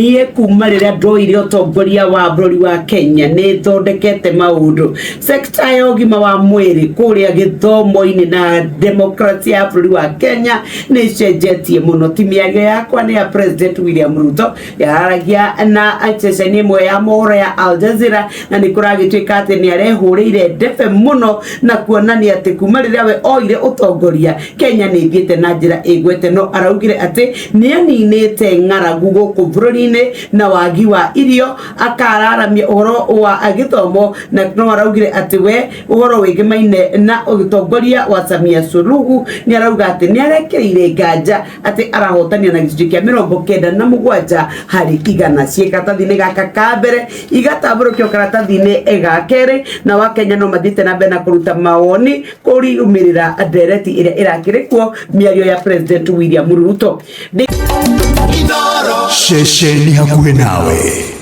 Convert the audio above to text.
Niĩ kuma rĩrĩa ndoire ũtongoria wa bũrũri wa Kenya nĩ thondekete maũndũ sekta ya ũgima wa mwĩrĩ kũrĩa gĩthomo-inĩ na demokrasia ya bũrũri wa Kenya nĩ ĩcenjetie mũno. Ti mĩario yakwa, nĩ ya President William Ruto yararagia na ceceni ĩmwe ya mohoro ya Al Jazeera, na nĩ kũragĩtuĩka atĩ nĩ arehũrĩire ndebe mũno na kuonania atĩ kuma rĩrĩa we oire ũtongoria, Kenya nĩ ĩthiĩte na njĩra ĩgwete. No araugire atĩ nĩ aninĩte ng'aragu gũkũ bũrũri-inĩ na wagi wa irio, akararamia ũhoro wa gĩthomo, na no araugire atĩ we ũhoro wĩgĩmaine na ũtongoria wa Samia Suluhu nĩ arauga atĩ nĩ arekĩrĩire nganja atĩ arahotania na gĩcunjĩ kĩa 97%. Ciĩ karatathi-inĩ gaka ka mbere, igatambũrũkio karatathi-inĩ ga kerĩ, na wa Kenya no mathiĩte na mbere na kũruta mawoni kũrũmĩrĩra ndereti ĩrĩa ĩrakĩrĩ kuo, mĩario ya President William Ruto. Ceceni hakuhĩ nawe.